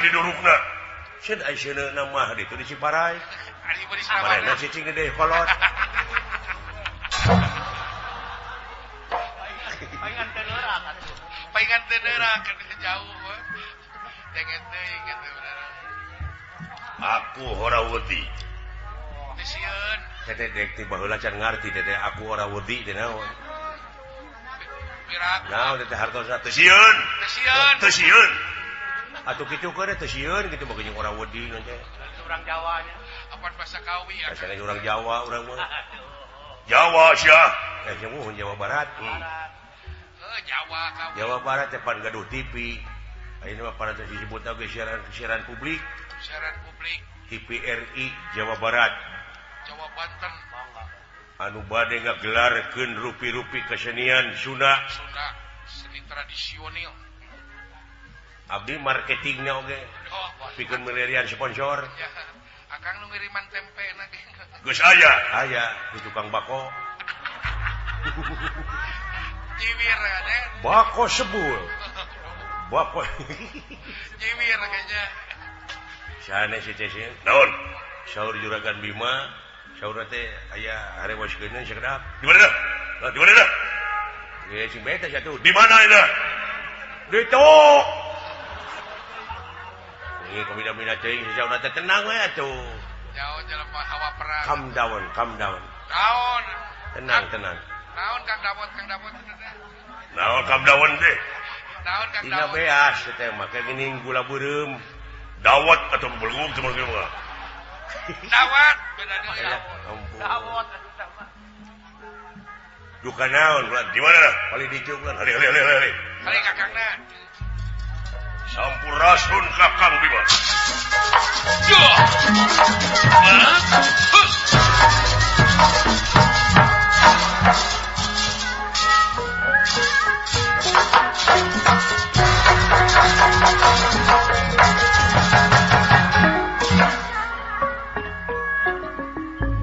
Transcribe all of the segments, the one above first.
Didurukna. Sieun ai sieunna mah ditu di Ciparai. Marena cicing gede kolot. Paingan teu neurak atuh. Paingan teu neurak jauh. Denget deui kitu bener. Aku ora wedi. Teu sieun. Teh dek ti baheula can ngarti teh aku ora wedi teh naon. Naon teh hartosa teu sieun. Teu sieun. Teu sieun. Atuh kitu keur teu sieun kitu mah geuning ora wedi teh. Urang Jawa nya. Apan basa kawi atuh. Asana urang Jawa urang mah. Jawa sia. Eh jeung Jawa Barat. Jawa kawi. Jawa Barat teh pan gaduh TV. Ayeuna mah para teh disebut oge siaran publik. Siaran publik. TVRI Jawa Barat. Jawa Banten. Anu bade ngagelarkeun rupi-rupi kesenian Sunda. Sunda seni tradisional. Abdi marketingna oge. Pikeun milarian sponsor. Ya, akang nu ngiriman tempe na ge. Geus aya, aya di tukang bako. Jiwir ade. Bako sebul. Bako. Jiwir kayaknya. Sanes si teh naon? Saur Juragan Bima, saur teh aya harewaskeun sakedap. Di mana dah? Di mana dah? Ge cing beta satu. Di mana eta? Ditu. Ini komida-mida teuing saur teh tenang we atuh. Jauh jelema hawa perang. Calm down, calm down. Naon? Tenang, tenang. Naon Kang Dawon, Kang Dawon teh? Naon Kang Dawon teh? Naon Kang Dina Dawon? Beas teh make geuning gula beureum. Dawet atau belum cuma gitu mah. Dawet beda deui. Dawet. Duka naon ulah di mana dah? Paling dicu ulah. Hali hali hali hali. Hali kakangna. Sampurasun Kakang Bima.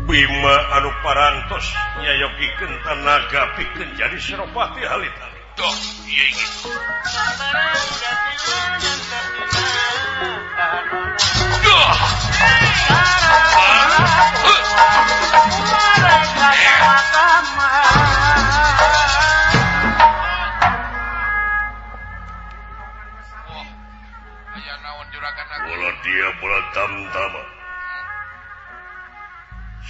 Bima anu parantos nyayogikeun tanaga pikeun jadi Senopati Halita. Tuh, ieu gitu. Bola dia bola tamtama.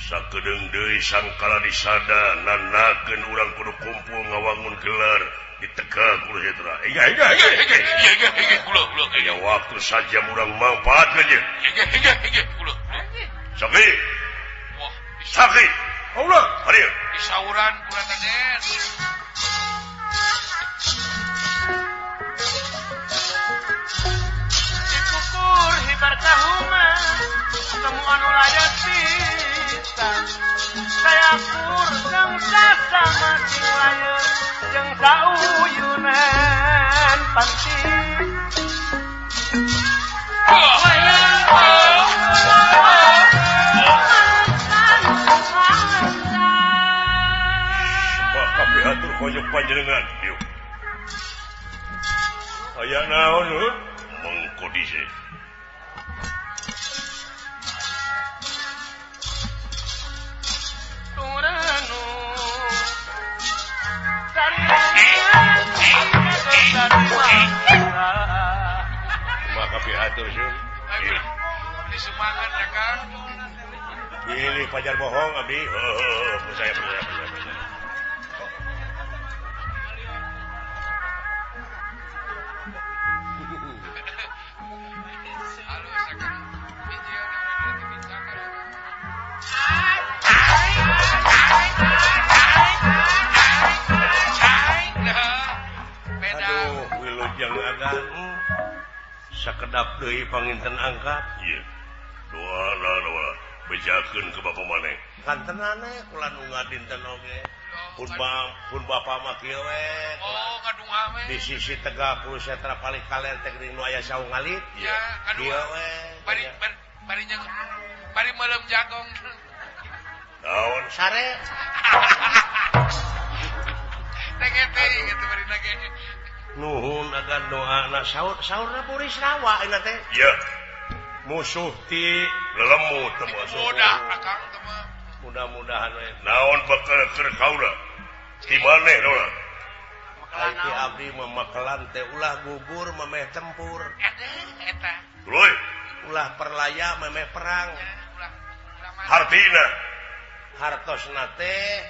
Sakedeung deui sangkala disada nanakeun urang kudu kumpul ngawangun gelar ditegak kudu setra. Iya iya iya iya iya iya kula kula. Aya waktu saja urang manfaatkeun ye. Iya iya iya kula. Sakti. Wah, sakti. Allah, hadir. Disauran kula teh. Dikukur hibar kahuma temu anu layak pisan. Sayakur jeung sasama sing layeun jeung sauyunan panti. Sembah kabeh atur hoyong panjenengan. Yuk. Aya naon heuh? Mengko dhisik. Maka pihatur sun. Beli semangat ya Kang. Pilih pajar bohong abdi. Heuh, percaya percaya percaya. Halus ya Kang. Aduh, wilujeng agan. Sakedap deui panginten angkat. Ieu. Doa doa bejakeun ke bapa maneh. Kantenane kula nu ngadinten oge. Pun pun bapa mah kieu we. Oh, kadunga we. Di sisi tegak kudu setra paling kaler teh geuning nu aya saung alit. Ya, kieu we. Bari bari bari meuleum jagong. Naon sare? Teh gitu bari nage. Nuhun agan doana saur saurna Burisrawa ayeuna teh. Iya. Musuh ti lelemu teh musuh. Mudah akang teh mah. Mudah-mudahan we. Naon bakal keur kaula? Ti maneh naon? Ai ti abdi mah makelan teh ulah gugur memeh tempur. Eta. Tuluy. Ulah perlaya memeh perang. Hartina. Hartosna teh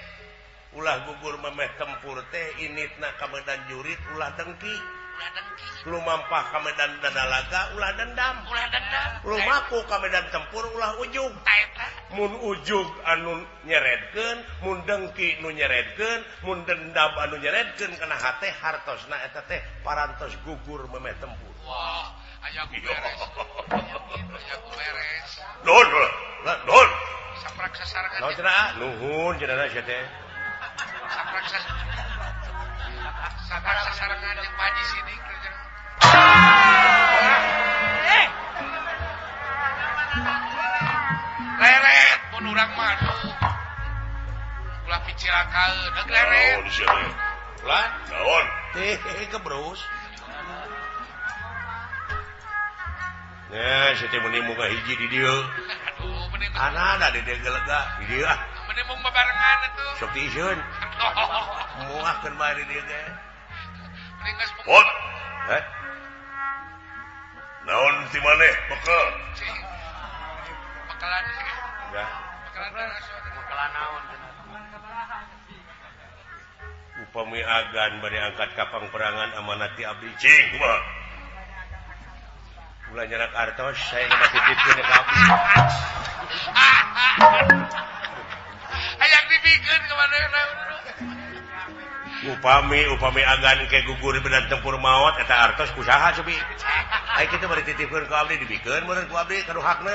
ulah gugur memeh tempur teh initna ka medan jurit ulah dengki. Ulah dengki. Lumampah ka medan dadalaga ulah dendam. Ulah dendam. Lumaku ka medan tempur ulah ujug. Eta. Mun ujug anu nyeredkeun, mun dengki nu nyeredkeun, mun dendam anu nyeredkeun kana hate hartosna eta teh parantos gugur memeh tempur. Wah, aya ku beres. Aya ku beres. Nuhun, nuhun. Saprak sasarengan. Naon cenah? Nuhun cenah sia teh. Saprak saprak sasarengan jeung Pak Haji Sidik. Leret mun urang mah aduh. Ulah picilakaeun, deuk leret. Naon sia teh? Ulah naon? Teh gebrus. Nah, sia teh meuni muka hiji di dieu. Aduh, meuni anana di dieu gelega di dieu ah. Meuni mung babarengan atuh. Sok diisieun. Muahkeun bae di dieu teh. Mending geus Pot. Heh. Naon ti maneh bekal? Bekalan. Ya. Bekalan naon cenah? Upami agan bade angkat kapang perangan amanat ti abdi. Cing kumaha? Ulah nyarak artos saya mah titipkeun ka abdi. Hayang dibikeun ka manehna. Upami agan ke gugur bedan tempur maot eta artos kusaha cobi. Ai kitu bade titipkeun ka abdi dibikeun meureun ku abdi ka nu hakna.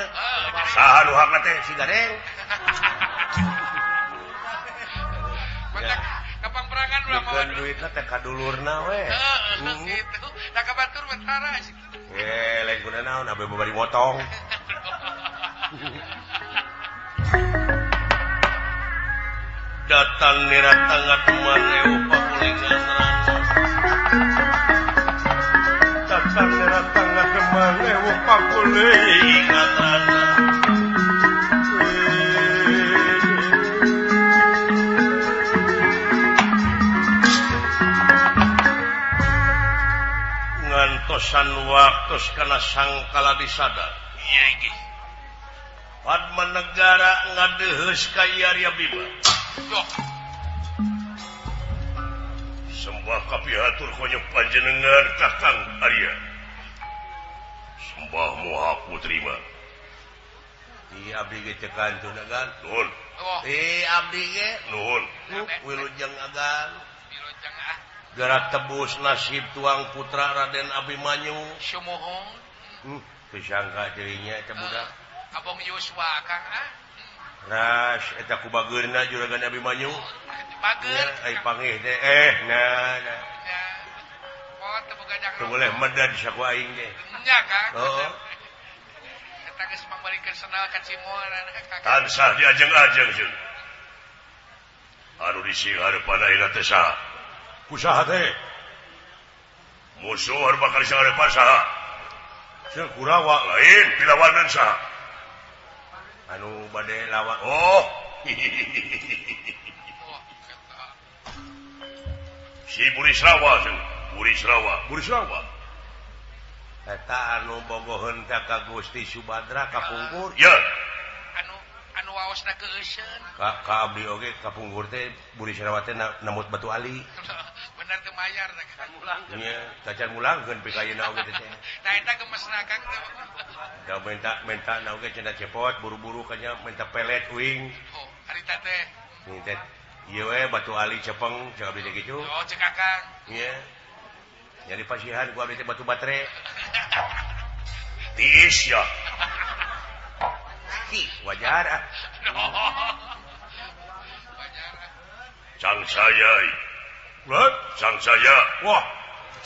Saha nu hakna teh? Si Gareng. Kapang perangan ulah mawa duit duitna teh ka dulurna we. Heeh, kitu. Da ka batur betara situ. Eh, lain guna naon abe bari motong. Datang niratangan maneu pakulingan datang niratangan maneu pakulingan ngantosan waktos kana sangkala disadar. Ieu ge Padma Negara ngadeheus ka Arya Bima. Sembah kapihatur konyok panjenengan Kakang Arya. Sembah moha putrima. Ti abdi ge teu kantun agan. Nuhun. Ti abdi ge nuhun. Wilujeng agan. Wilujeng ah. Gerak tebus nasib tuang putra Raden Abimanyu. Sumuhun. Teu sangka dirinya eta budak. Abong Yuswa Kang ah. Ras eta ku bageurna juragan Abimanyu. Bager. Ai pangih teh nah nah. Pot teu boga jang. Teu boleh medad saku aing teh. Nya Kang. Heeh. Eta geus mangbalikeun senal ka Cimol. Tansah diajeng-ajeng jeung. Anu dising hareupan ayeuna teh saha? Kusaha teh? Musuh anu bakal dising hareupan saha? Seueur Kurawa lain pilawanan saha? Anu bade lawan. Oh. Si Burisrawa jeung Burisrawa, Burisrawa. Eta anu bogoheun ka Gusti Subadra kapungkur. Ya. Anu anu waosna keuseun. Ka ka abdi oge kapungkur teh Burisrawa teh namut batu ali. Bener teu mayar teh kan mulangkeun. Nya, cacan mulangkeun pika ayeuna oge teh. Tah eta gemesna Kang teh. Da minta na oge cenah cepot buru-buru kanya minta pelet uing. Oh, harita teh. Ini teh ieu we batu ali cepeng cek abdi teh kitu. Oh, cek Akang. Nya. Jadi pasihan ku abdi teh batu batere. Tiis ya. Ki, wajar ah. Wajar. Cang saya. What? Cang saya. Wah.